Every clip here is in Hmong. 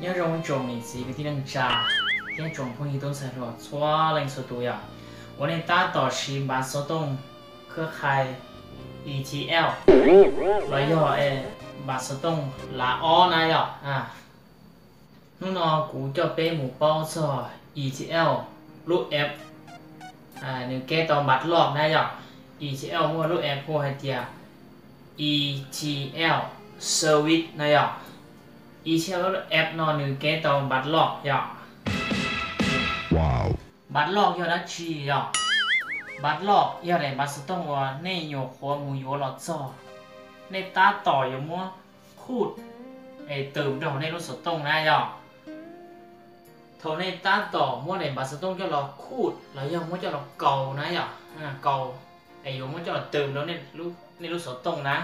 Nyob zoo ib tsoom niam txiv kwv tij neej tsa thiab tsoom phooj ywg tub ntxhais hluas txhua leej txhua tus yom. Uas nej tab tom siv npav xov tooj khwb qhai E T L los yog npav xov tooj lav ob na yom. Hnub no kuv coj peb mus paub txog E T L lub app. Nws kev tau npav loj na yom. E T L muaj lub app hu hais tias E T L Service na yom. E T L lub app no nws kev tau npav loj yom. Npav loj yog dab tsi yom? Npav loj yog daim npav xov tooj uas nej nyuam qhuav mus yuav los txog, nej tab tom yuav muab khuj es twm rau hauv nej lub xov tooj na yom. Thaum nej tab tom muab daim npav xov tooj coj los khuj los yog muab coj los kaus na yom, kaus es yuav muab coj los twm rau nej lub xov tooj na,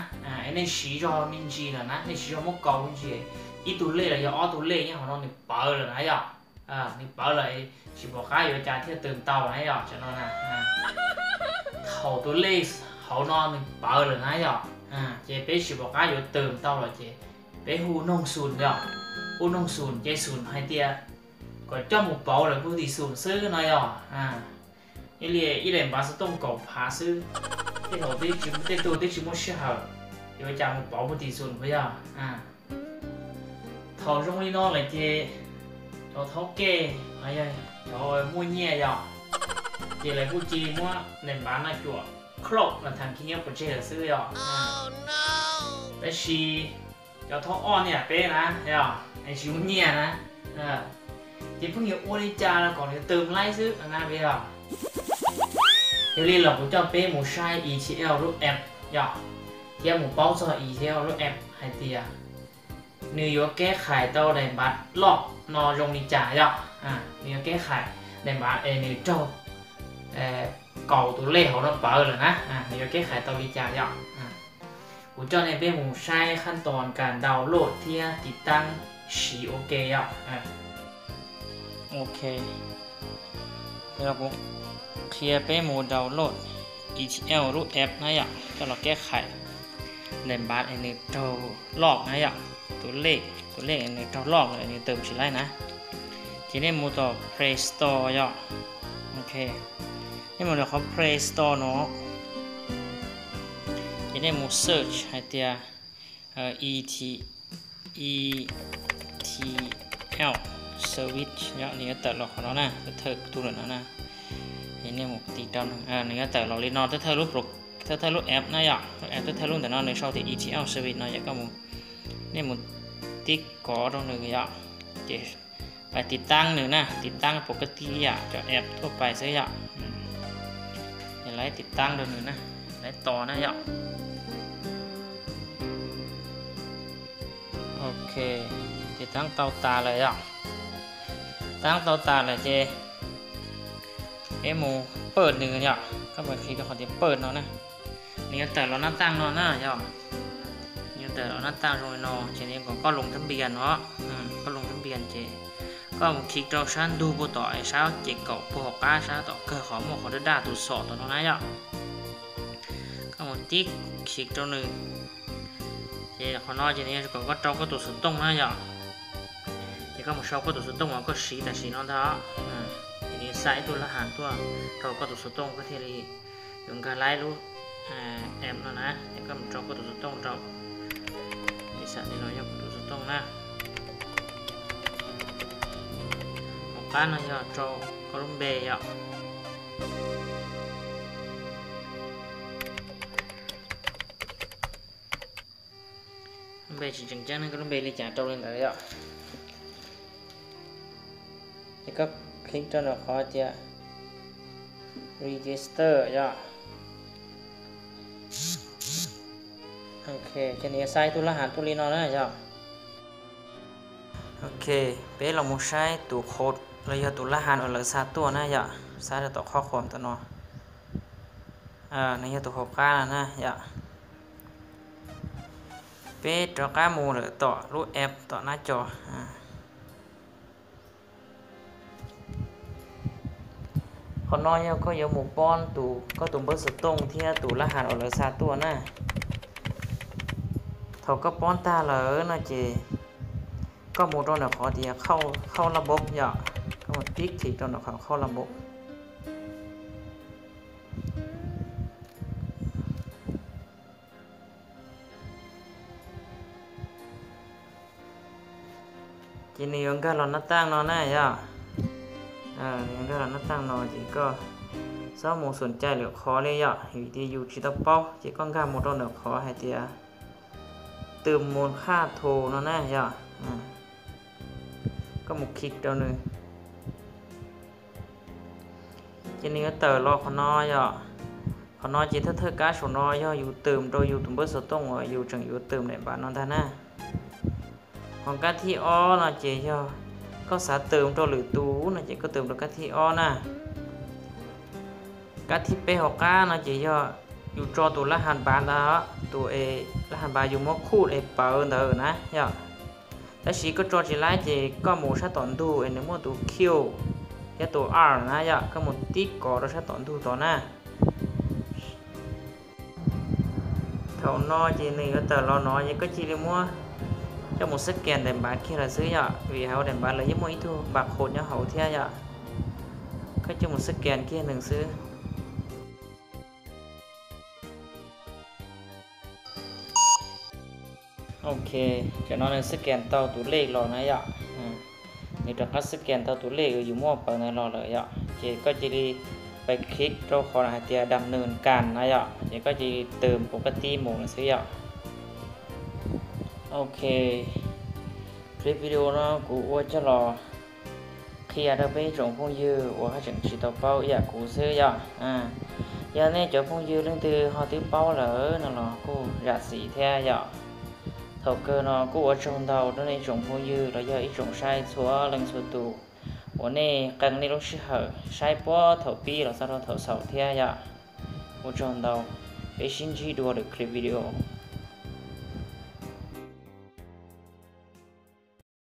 es nej siv zog me ntsis lawm na, nej siv zog muab kaus me ntsis, ib tug lej los yog ob tug lej nyob hauv no nws pawv lawm na yom. Nws pawv lawm, tsis pom qab yuav cas thiaj twm tau na yom, tam no na. Thaum tus lej hauv no nws pawv lawm na yom, ces peb tsis pom qab yuav twm tau lawm ces peb hu noog xum yom. Hu noog xum ces xum hais tias kom coj mus pauv lawm puag tim xum xwb no yom. Ib li ib daim npav xov tooj kaum phav xwb, tej thaum tej tug twb tsis muaj sij hawm yuav cas mus pauv puag tim xum puas yog? Thaum zoo li no lawm ces cov thaub kej los yog cov muaj nyiaj yom, ces lawv kuj cia li muab daim npav no cuam klaum los thas kiv nyob pov tseg lawm xwb yom. Tab sis cov thaub oj niam peb na yom, es tsis muaj nyiaj na, ces pheej yuav ua li cas los kom nws twm laib xwb na puas yog? Yog li los kuv coj peb mus saib E T L lub app yom, thiab mus paub txog E T L lub app hais tias nws yuav keb khais tau daim npav loj no zoo li cas yom. Nws yuav keb khais daim npav es nws raug kaum tus lej hauv no pawv lawm na, nws yuav keb khais tau li cas yom. Kuv coj nej peb mus saib khab tos kas download thiab tiv taab siv ua ke yom. Ok, kuv qhia peb mus download E T L lub app na yom, coj los keb khais daim npav es nws raug loj na yom, tus lej, tus lej nws raug loj lawm nws twm tsis laib na. Ces nej mus tom Play Store yom. Ok, nej mus rau qhov Play Store no, ces nej mus search hais tias E T, E T L service yom, nws yuav tawm los qhov no na, thawj thawj tus lawm no na. Ces nej mus tiv rau, nws yuav tawm los li no, thawj thawj lub, thawj thawj lub app na yom, lub app thawj thawj lub ntawm no nws sau tias E T L service no yom, koj mus, nej mus tib kov rau nws yom, ces lawv tiv taab nws na, tiv taab pov kab tij yam cov app thuaj pais xwb yom. Lawv tiv taab rau nws na, lawv tos na yom. Ok, tiv taab tau tas lawm yom. Taab tau tas lawm ces peb mus pawj nws yom, koj mus qhib rau qhov tias pawj no na. Nws yuav tawm los nab taaj no na yom. Nws yuav tawm los nab taaj zoo li no ces nws yuav kom koj loo thab npias no, koj loo thab npias ces koj mus qhib rau sab ntug puag tom es sab ces kaum puag hauv qab sab tom kawg qhov muaj qhov daj daj tus xom tom no na yom. Koj mus tib qhib rau nws, ces qhov no ces nws yuav kom koj rau koj tus xov tooj na yom. Ces koj mus sau koj tus xov tooj uas koj siv tam sim no ntag. Ces nws yuav xa ib tug lab has tuaj rau koj tus xov tooj koj thiaj li yuav nkag laib lub app no na. Ces koj mus rau koj tus xov tooj rau, ces xam li no yog kuv tus xov tooj na. Hauv qab no yog rau koj lub npe yom. Lub npe tsis tseem ceeb ne, koj lub npe li cas rau li ntawd yom. Ces koj click rau ntawm qhov tias register yom. Ok, ces nws yuav xa ib tug lab has tuaj li no na yom. Ok, peb los mus saib tus qhov los yog tus lab has uas lawv xa tuaj na yom, xa rau tom qhov qhuam tom no. Nws yog tus hauv qab no na yom. Peb rov qab mus lawm tom lub app tom nab co. Qhov no yog koj yuav mus pob tus, koj tus npawb xov tooj thiab tus lab has uas lawv xa tuaj na. Thaum koj pob tag lawm no ces Koj mus rau ntawm qhov tias khauj lab npob yom, koj mus tib thim rau ntawm qhov khauj lab npob. Ces nws yuav nkag los nab taaj no na yom. Nws yuav nkag los nab taaj no ces koj txhob mus xum cai lwm qhov li yom, vim tias yus tsis tau paub ces koj nkag mus rau ntawm qhov hais tias tws mus khaj thus no na yom. Koj mus khij rau nws. Ces nws yuav tawm los qhov no yom. Qhov no ces thawj thawj kab saum no yog yus tws rau yus tus npawb xov tooj uas yus tseem yuav tws daim npav no ntag na. Ho kab thib ob no ces yog koj xav tws rau lwm tus no ces koj tws rau kab thib ob na. Kab thib peb hauv qab no ces yog yus tso tus lab has npav ntawd, tus es lab has npav yus muab khuj es pawv ntawd na yom. Tab sis koj tso tsis laib ces koj mus sab tom ntug es nws muaj tus Q thiab tus R na yom, koj mus tib kov rau sab tom ntug tod na. Thaum no ces nws yuav tawm los no ces koj cia li muab coj mus scan daim npav kiag lawm xwb yom, vim hauv daim npav lawv yeej muaj ib tug npav qhus nyob hauv thiab yom. Koj coj mus scan kiag nws xwb. Ok, tam no nws scan tau tus lej los na yom. Nws rov qab scan tau tus lej uas yus muab pawv ntawd los lawm yom, ces koj cia li pais click rau qhov hais tias dam nws kas na yom, ces koj cia li tws mus koj tib mus lawm xwb yom. Ok, clip video no kuv ua coj los qhia rau peb ib tsoom phooj ywg uas haj tseem tsis tau paub ib yam kuv xwb yom. Yog nej cov phooj ywg leej twg ho twb paub lawm no los kuj zam txim thiab yom. Thaum kawg no kuj ua tsaug ntau rau nej ib tsoom phooj ywg los yog ib tsoom saib txhua leej txhua tus uas nej qee nej lub sij hawm saib puag thaum pib los txog rau thaum xaus thiab yom. Ua tsaug ntau, peb sib ntsib dua lwm clip video.